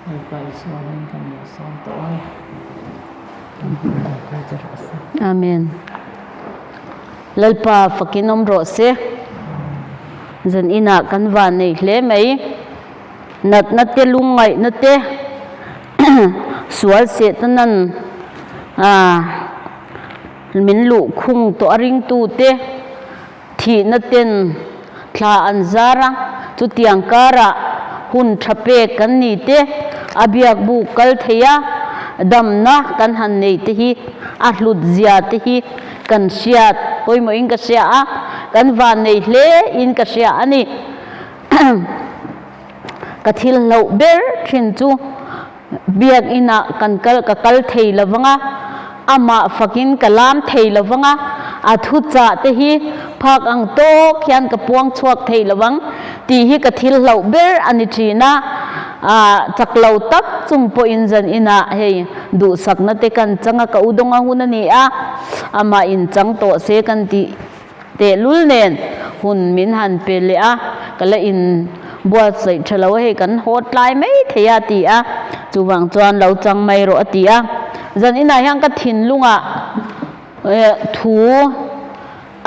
Lalpa Isua hming kan lo sawm tawh e. Kan hmuh lo pui che rawh se. Amen. Lalpa fakin awm rawh se. Zan inah kan van nei hle mai. Natna te lungngaihna te sual sehtanan min luhkhung tawh a ringtute thihna ten thla an zar a, chutiang karah hun tha pek kan ni te, a biak buk kal thei a, damna kan han nei te hi a hlut zia te hi kan hriat pawimawhin ka hria a, kan vannei hle in ka hria a ni. Ka thil hlauh ber thin chu Biakinah kan kal ka kal thei lo vang a, amah fakin ka lam thei lo vang a, a thuchah te hi phak ang tawk hian ka puang chhuak thei lo vang tih hi ka thil hlauh ber a ni thin a. Chak lo tak chung pawhin zan inah hei duhsakna te kan chang a, ka u dawnga hun a ni a, amah in chang tawh se kan tih Tehlul nen hun min han pe leh a, ka la in buatsaih tha lo a hei kan haw tlai mai thei a ti a, chuvang chuan lo chang mai rawh a ti a. Zan inah hian ka thinlungah thu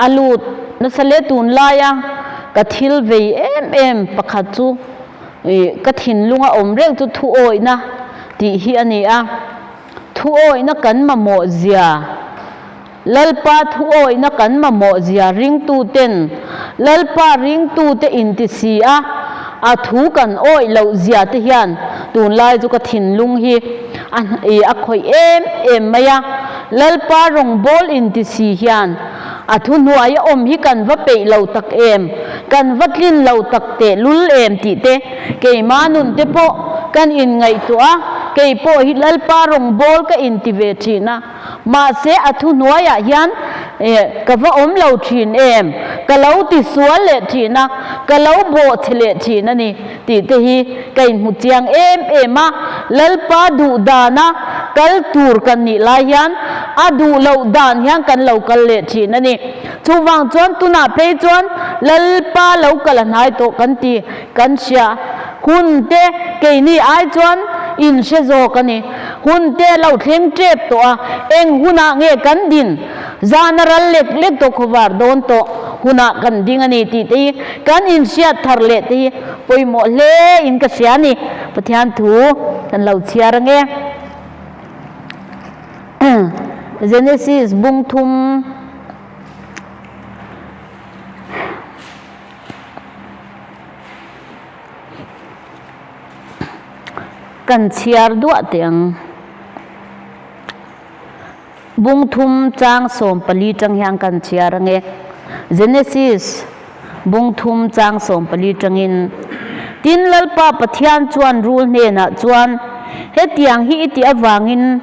a lut nasa hle tunlai a, ka thil vei em em pakhat chu ka thinlunga awm reng chu thuawihna tih hi a ni a, thuawihna kan mamawh zia. Lalpa thuawihna kan mamawh zia ringtuten Lalpa ringtute inti si a, a thu kan awih loh zia te hian tunlai chu ka thinlung hi a a khawih em em mai a. Lalpa rawngbâwl inti si hian a thu hnuaia awm hi kan va peih lo tak em, kan va tlin lo tak tehlul em tih te keimah nun te pawh kan inngaihtuah a, kei pawh hi Lalpa rawngbâwl ka inti ve thin a. Mahse a thu hnuaiah hian ka va awm lo thin em, ka lo ti sual leh thin a, ka lo bawh che leh thin a ni tih te hi ka inhmu chiang em em a. Lalpa duh dana kal tur kan nih lai hian a duh loh dan hian kan lo kal leh thin a ni. Chuvang chuan tunah phei chuan Lalpa lo kal a hnai tawh kan ti kan hria. Hun te keini ai chuan in hre zawk a ni. Hun te lo thleng tep tawh a, eng hunah nge kan din? Zan a ral lek lek tawh khawvar dawn tawh hunah kan ding a ni tih te hi kan inhriat thar leh te hi pawimawh hle in ka hria a ni. Pathian thu kan lo chhiar ange. Genesis bung thum. Kan chhiar duah teh ang. Bung thum chang 14 tang hian kan chhiar ange. Genesis bung thum chang 14 tangin Tin Lalpa Pathian chuan rul hnenah chuan hetiang hi i tih avangin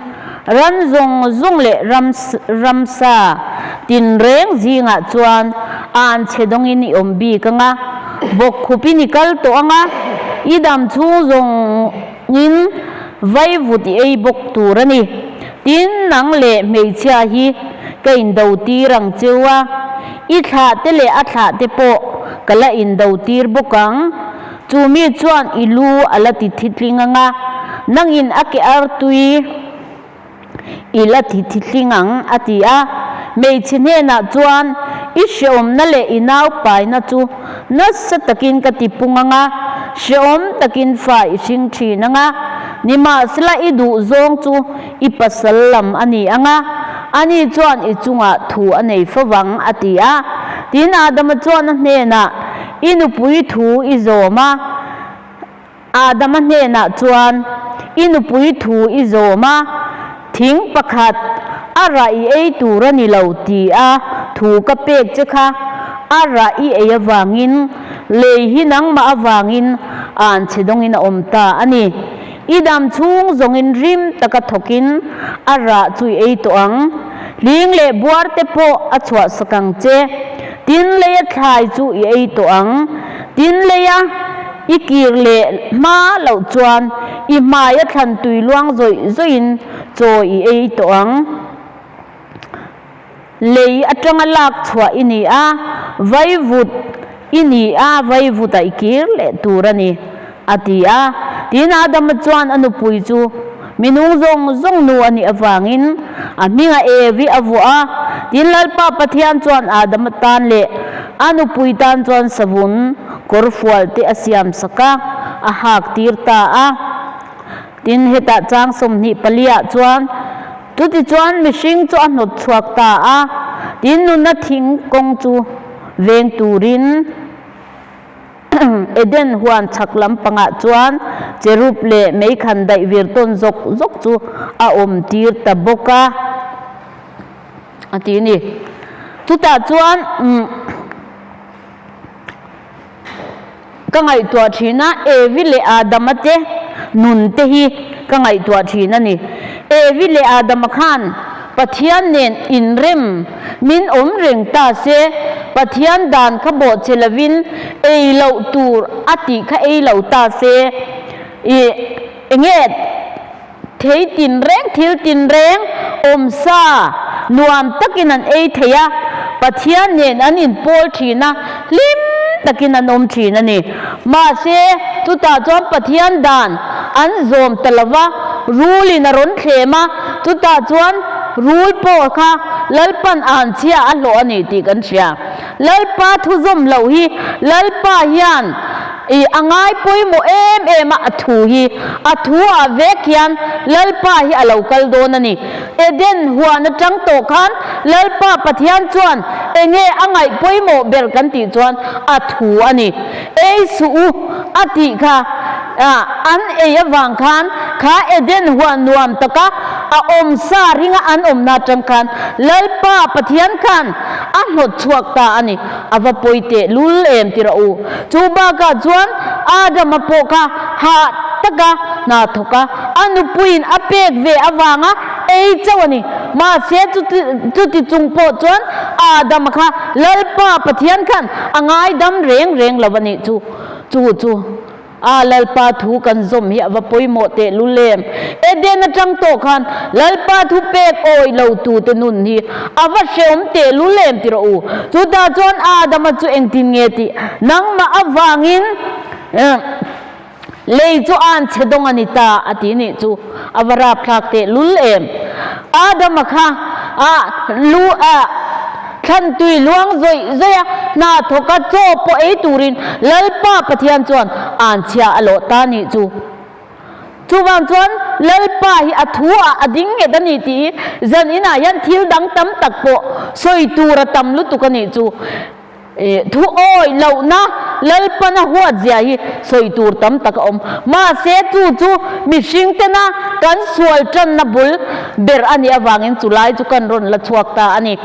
ran zawng zawng leh ram ramsa tinreng zingah chuan an chhe dawngin i awm bik anga, bawkkhupin i kal tawh anga, i dam chhung zawngin vaivut i ei bawk tur a ni. Tin, nang leh hmeichhia hi ka indo tir ang cheu a, i thlah te leh a thlah te pawh ka la indo tir bawk ang. Chu mi chuan i lu a la ti thitling anga, nangin a ke artui I la thi thitling ang, a ti a. Hmeichhe hnenah chuan, I hreawmna leh i naupaina chu nasa takin ka ti pung ang a, hreawm takin fa i hring thin ang a, nimahsela i duh zawng chu i pasal lam a ni ang a, ani chuan i chungah thu a nei fo vang, a ti a. Tin, Adama chuan a hnenah, I nupui thu i zawm a. Adama hnenah chuan, I nupui thu i zawm a, thing pakhat a rah i ei tur a ni lo ti a thu ka pek che kha, a rah i ei avangin lei hi nangmah avangin an chhe dawngin a awm ta a ni. I dam chhung zawngin rim taka thawkin a rah chu i ei tawh ang. Hling leh buar te pawh a chhuahsak ang che. Tin leia thlai chu i ei tawh ang. Tin leia I kir leh hma loh chuan i hmaia thlan tui luang zawih zawihin chaw i ei tawh ang. Lei atanga lak chhuah i ni a, vaivut i ni a, vaivutah i kir leh tur a ni, a ti a. Tin, Adama chuan a nupui chu mi nung zawng zawng nu a nih avangin a hmingah Evi a vuah a. Tin, Lalpa Pathian chuan Adama tan leh a nupui tan chuan savun kawr fual te a siam sak a, a hak tir ta a. Tin, hetah chang 20 paliah chuan, Chutichuan mihring chu a hnawt chhuak ta a, tin nunna thing kawng chu veng turin Eden huan chhak lampangah chuan cherub leh meikhan daih vir tawn zawk zawk chu a awm tir ta bawk a, a ti a ni. Chutah chuan Ka ngaihtuah thin a, Evi leh Adama te nun te hi ka ngaihtuah thin a ni. Evi leh Adama khan Pathian nen inrem min awm reng ta se, Pathian dan kha bawh che lovin ei loh tur a tih kha ei lo ta se, ih enge Thei tinreng, thil tinreng awmsa nuam takin an ei thei a, Pathian nen an inpawl thin a, hlim takin an awm thin a ni. Mahse, chutah chuan Pathian dan an zawm ta lo va, rulin a rawn thlem a, chutah chuan rul pawh kha Lalpan anchhia a hlawh a ni tih kan hria. Lalpa thuzawm loh hi Lalpa hian I a ngai pawimawh em em a, a thu hi a thu ah vek hian Lalpa hi a lo kal dawn a ni. Eden huan atang tawh khan Lalpa Pathian chuan enge a ngaih pawimawh ber kan tih chuan a thu a ni. Ei suh u a tih kha an ei avang khan kha Eden huan nuam taka a awm sa ringa an awmna atang khan Lalpa Pathian khan a hnawt chhuak ta a ni. A va pawi teh lul em ti rawh u. Chu bakah chuan Adama pawh kha hah taka hna thawk a, a nupuiin a pek ve avanga ei chauh a ni. Mahse chuti chung pawh chuan Adama kha Lalpa Pathian khan a ngaidam reng reng lo a nih chu. Chu chu. A Lalpa thu kan zawm hi a va pawimawh teh lul em? Eden atang tawh khan Lalpa thu pek awih lo tute nun hi a va hrehawm teh lul em ti rawh u. Chutah chuan Adama chu engtin nge tih nangmah avangin lei chu an chhe dawng a ni ta a ti nih chu a va rapthlak teh lul em? Adama kha a lu a. Thlan tui luang zawih zawih a, hna thawka chaw pawh ei turin Lalpa Pathian chuan anchhia a lawh ta nih chu. Chuvang chuan Lalpa hi a thu ah a ding nghet a ni tih hi zan inah hian thil dang tam tak pawh sawi tur a tam lutuk a nih chu. Thu awih lohna Lalpana huat zia hi sawi tur tam tak a awm. Mahse chu chu mihring tena kan sual tanna bul ber a nih avangin chu lai chu kan rawn la chhuak ta a ni.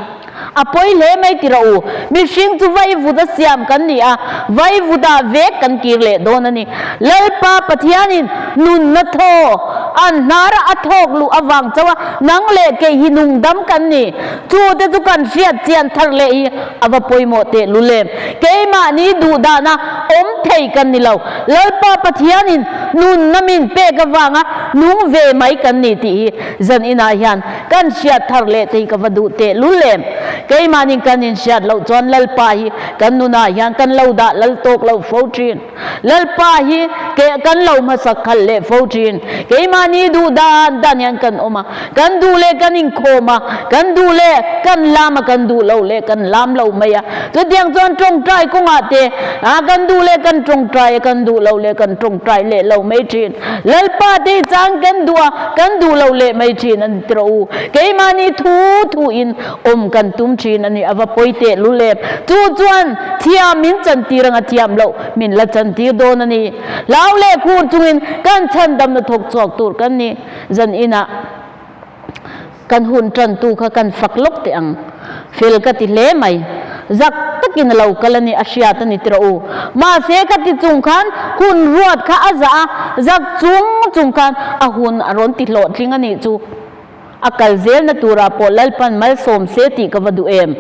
A pawi hle mai ti rawh u. Mihring chu vaivut a siam kan ni a, vaivutah vek kan kir leh dawn a ni. Lalpa Pathianin nunna thaw an hnara a thawk luh avang chauha nang leh kei hi nungdam kan ni. Chu te chu kan hriat chian thar leh hi a va pawimawh teh lul em. Keimahni duhdahna awm thei kan ni lo. Lalpa Pathianin nunna min pek avanga nung ve mai kan ni tih hi zan inah hian kan hriat thar leh te hi ka va duh teh lul em. Keimahnin kan inhriat loh chuan Lalpa hi kan nunah hian kan lo dah lal tawk lo fo thin. Lalpa hi ke kan lo hmasak khalh leh fo thin. Keimahni duh dan dan hian kan awm a, kan duh leh kan inkhawm a, kan duh leh kan lam a, kan duh lo leh kan lam lo mai a. Chutiang chuan tawngtai kawngah te a kan duh leh kan tawngtai a, kan duh lo leh kan tawngtai leh lo mai thin. Lalpa te hi chang kan duh a, kan duh lo leh mai thin a ni ti rawh u. Keimahni thu thu in awm kan tum thin a ni, a va pawi teh lul em. Chu chuan thiam min chantir anga thiam loh min la chantir dawn a ni. Hlau leh khur chungin kan chhandamna thawk chhuak tur kan ni. Zan inah kan hun tantu kha kan fak lawk teh ang. Fel ka ti hle mai. Zak takin a lo kal a ni, a hriat a ni ti rawh u. Mahse ka ti chung khan hun ruat kha a zah a, zak chung chung khan a hun a rawn ti hlawhtling a nih chu. A kal zelna turah pawh Lalpan malsawm se tih ka va duh em?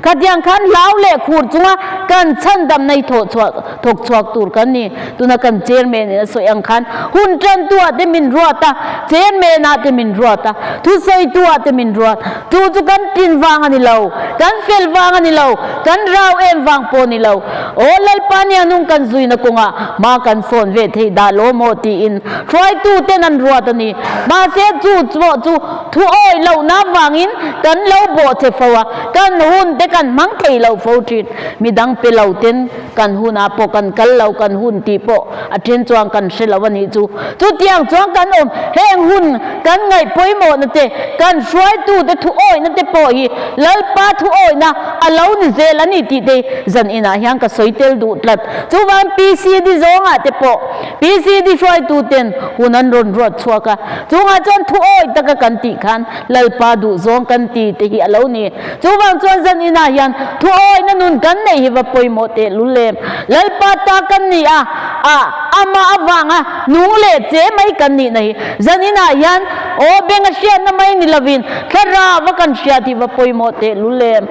Khatiang khan hlau leh khur chunga kan chhandamna hi thawh chhuah thawk chhuak tur kan ni. Tuna kan chairman in a sawi ang khan hun tantu ah te min ruat a, chairman ah te min ruat a, thusawitu ah te min ruat. Chu chu kan tlin vang a ni lo, kan fel vang a ni lo, kan rau em vang pawh a ni lo. Aw Lalpa nia nung kan zuina kawngah hma kan sawn ve theih dah lo maw tiin hruaitu ten an ruat a ni. Mahse chu pawh chu thu awih lohna vangin kan lo bawh che fo a, kan hun te kan hmang thei lo fo thin. Midang pe lo ten kan hunah pawh kan kal lo, kan hun tih pawh a then chuan kan hre lo a nih chu. Chutiang chuan kan awm, heng hun kan ngaih pawimawhna te, kan hruaitute thu awihna te pawh hi Lalpa thu awihna a lo ni zel a ni tih te zan inah hian ka sawi tel duh tlat. Chuvang PCD zawngah te pawh PCD hruaituten hun an rawn ruat chhuak a, chungah chuan thu awih taka kan tih khan Lalpa duh zawng kan ti te hi a lo ni. Chuvang chuan zan inah hian thu awihna nun kan neih hi va pawimawh teh lul em. Lalpa ta kan ni a, a amah avanga nung leh che mai kan nihna hi zan inah hian aw beng a hriatna mai ni lovin thlarau va kan hriat hi va pawimawh teh lul em.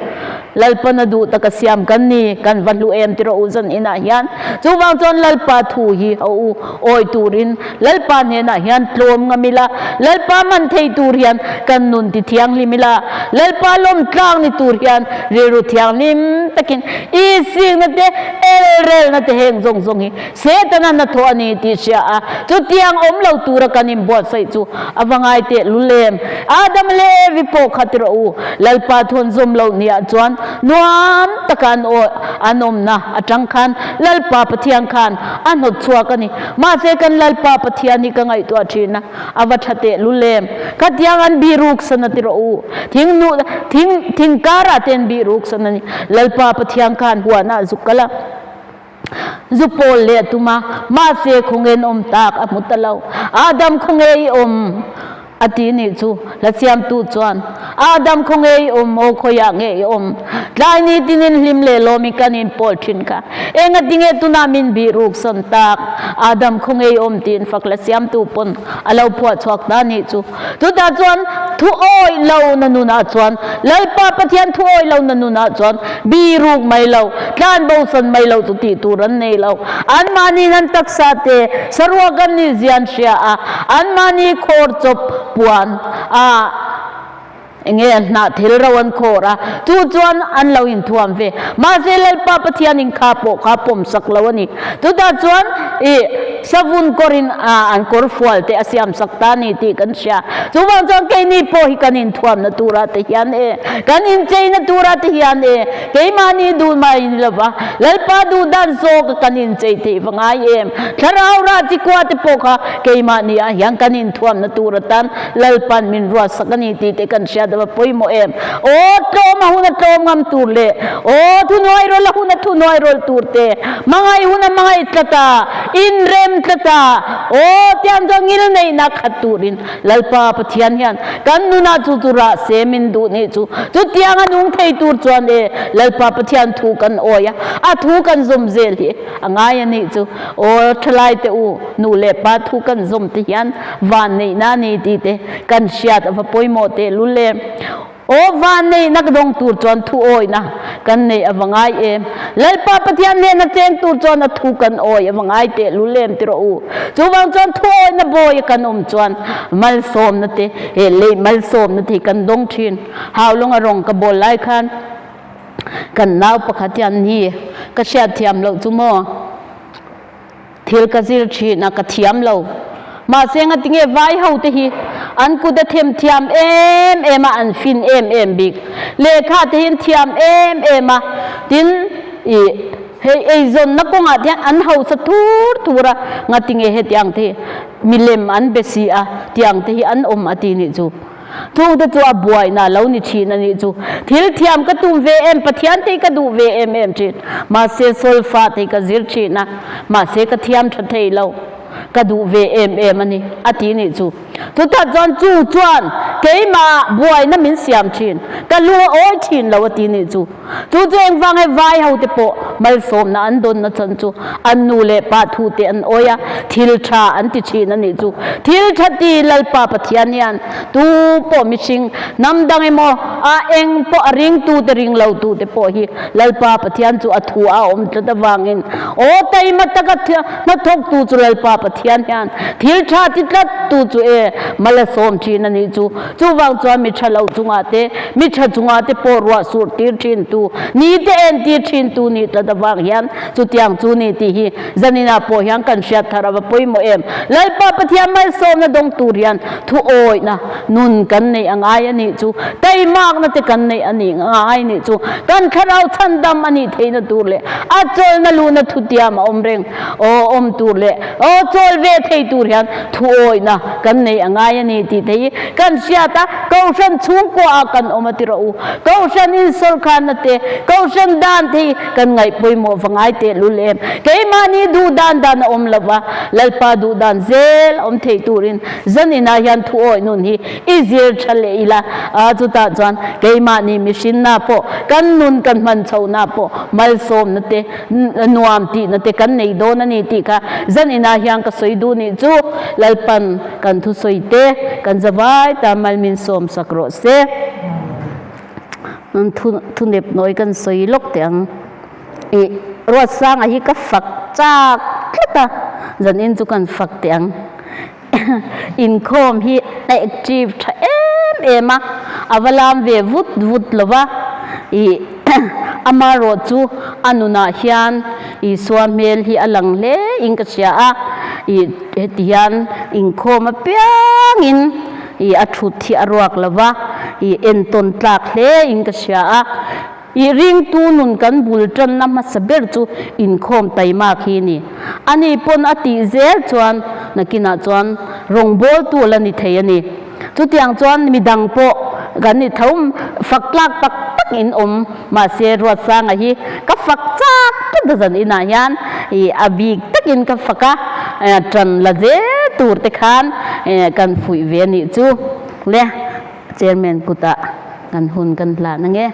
Lalpana duh taka siam kan ni, kan va hlu em ti rawh u zan inah hian. Chuvang chuan Lalpa thu hi a u awi turin Lalpa hnenah hian tlawm ngam ila, Lalpa man thei tur hian kan nun ti thianghlim ila, Lalpa lawm tlang ni tur hian rilru thianghlim takin isingna te, elrelna te heng zawng zawng hi Setana hnathawh a ni tih hria a, chutiang awm lo tura kan inbuatsaih chu a va ngai teh lul em? Adam leh Evi pawh kha ti rawh u, Lalpa thawn zawm loh niah chuan nuam taka an aw an awmna atang khan Lalpa Pathian khan a hnawt chhuak a ni. Mahse kan Lalpa Pathian hi ka ngaihtuah thin a, a va tha teh lul em? Khatiang an bih ruk san a ti rawh u, thing nu thing thing karah te an bih ruk san a ni. Lalpa Pathian khan huanah a zuk kal a. Zu pawl leh a tum a, mahse khawnge an awm tak a hmu ta lo. Adam khawnge i awm? a ti nih chu hla siamtu chuan Adam khawnge i awm aw khawiah nge i awm? Tlai ni tinin hlim leh lawmin kan inpawl thin kha. Engatinge tunah min bih ruk sawn tak? Adam khawnge i awm tiin fak hla siamtu pawn a lo phuah chhuak ta nih chu. Chutah chuan thu awih lo na nunah chuan, Lalpa Pathian thu awih lo na nunah chuan bi ruk mai lo, tlan bosan mai lo chu tih tur an nei lo. Anmahni nan taksa te saruak an nih zia an hria a, anmahni khawr chawp puan a enge hnah thil ro an khawr a, chu chuan an lo inthuam ve. Mahse Lalpa Pathianin kha pawh kha pawmsak lo a ni. Chutah chuan i savun kawrin an kawr fual te a siam sak ta ni tih kan hria. Chuvang chuan keini pawh hi kan inthuamna tura te hian e, kan incheina tura te hian e, keimahni duh mai ni lova Lalpa duh dan zawk kan inchei theih va ngai em? Thlarau rah chi kua te pawh kha keimahni ah hian kan inthuamna tur atan Lalpan min ruat sak a ni tih te kan hriat a va pawimawh em? Aw tlawm a hun a tlawm ngam tur leh aw thuhnuai rawl a hun a thuhnuai rawl tur te, hmangaih hun a hmangaih tlat a, inrem tlat a, aw tiang chuan ngil neihna khat turin Lalpa Pathian hian kan nunah chu chu rah se min duh nih chu. Chutiang a nung thei tur chuan e Lalpa Pathian thu kan awi a, a thu kan zawm zel hi a ngai a nih chu. Aw thalai te u, nu leh pa thu kan zawm te hian van neihna a ni tih te kan hriat a va pawimawh teh lul em. Aw van neihna ka dawng tur chuan thu awihna kan neih a va ngai em. Lalpa Pathian hnena cheng tur chuan a thu kan awih a va ngai teh lul em ti rawh u. Chuvang chuan thu awihna bawi a kan awm chuan malsawmna te he lei malsawmna te hi kan dawng thin. Haulawng a rawng ka bawl lai khan kan nau pakhat hian ni ka hriatthiam loh chu maw. Thil ka zir thin a, ka thiam lo. Mahse ngatinge vai ho te hi an kut a them thiam em em a, an fin em em bik. Lehkha te hi an thiam em em a, tin i hei eizawnna kawngah te hian an hausa thur thur a, ngatinge hetiang te hi milem an be si a, tiang te hi an awm a ti nih chu. Chungte chu a buaina lo ni thin a nih chu. Thil thiam ka tum ve em, Pathian te hi ka duh ve em em thin. Mahse solfa te hi ka zir thin a, mahse ka thiam tha thei lo. Ka duh ve em em a ni, a ti nih chu. Chutah chuan chu chuan keimah buaina min siam thin, ka lu a awi thin lo a ti nih chu. Chu chu engvang he vai ho te pawh malsawmna an dawnna chhan chu an nu leh pa thu te an awi a, thil tha an ti thin a nih chu. Thil tha ti Lalpa Pathian hian tu pawh mihring hnam dang emaw a eng pawh a ringtu te ring lo tu te pawh hi Lalpa Pathian chu a thu a awm tlat avangin aw taima taka hnathawktu chu Lalpa Pathian hian thil tha ti tlat tu chu e mal a sawm thin a nih chu. Chuvang chuan mi tha lo chungah te, mi tha chungah te pawh ruah surh tir thin tu, ni te en tir thin tu nih tlat avang hian chutiang chu ni tih hi zaninah pawh hian kan hriat thar a va pawimawh em. Lalpa Pathian malsawmna dawng tur hian thu awihna nun kan neih a ngai a nih chu, taimakna te kan neih a nih ngai nih chu, kan thlarau chhandam a nih theihna tur leh a chawlna luhna thutiam a awm reng aw awm tur leh aw chawl ve thei tur hian thu awihna kan nei a ngai a ni tih te hi kan hriat a, Kohhran chhungkua ah kan awm a ti rawh u. Kohhran insawrkharna te, Kohhran dan te hi kan ngaih pawimawh va ngai teh lul em. Keimahni duh dan dan a awm lo va, Lalpa duh dan zel a awm theih turin zaninah hian thu awih nun hi i zir tha leh ila, a chutah chuan keimahni mihrinna pawh kan nun kan hman chhohna pawh malsawmna te, nuam tihna te kan nei dawn a ni tih kha zan inah hian ka sawi duh nih chu Lalpan kan thusawi te kan zavai ta mal min sawm sak rawh se. Thu nep nawi kan sawi lawk teh ang. Ih Ruatsanga hi ka fak chak tlat a, zan in chu kan fak teh ang. Inkhawm hi a active tha em em a, a va lam ve vut vut lo va, ih amarawh chu a nunah hian Isua hmel hi a lang hle in ka hria a, ih heti hian inkhawm apiangin ih a thut hi a ruak lo va, ih entawn tlak hle in ka hria a. I ringtu nun kan bul tanna hmasa ber chu inkhawm taimak hi ni. Ani pawn a tih zel chuan nakinah chuan rawngbawltu a la ni thei a ni. Chutiang chuan midang pawh kan ni tho fak tlak tak tak in awm mahse Ruatsanga hi ka fak chak tlat a zan inah hian i a bik takin ka fak a, tan la zel tur te khan kan fuih ve a nih chu le. Chairman kutah kan hun kan hlan ange.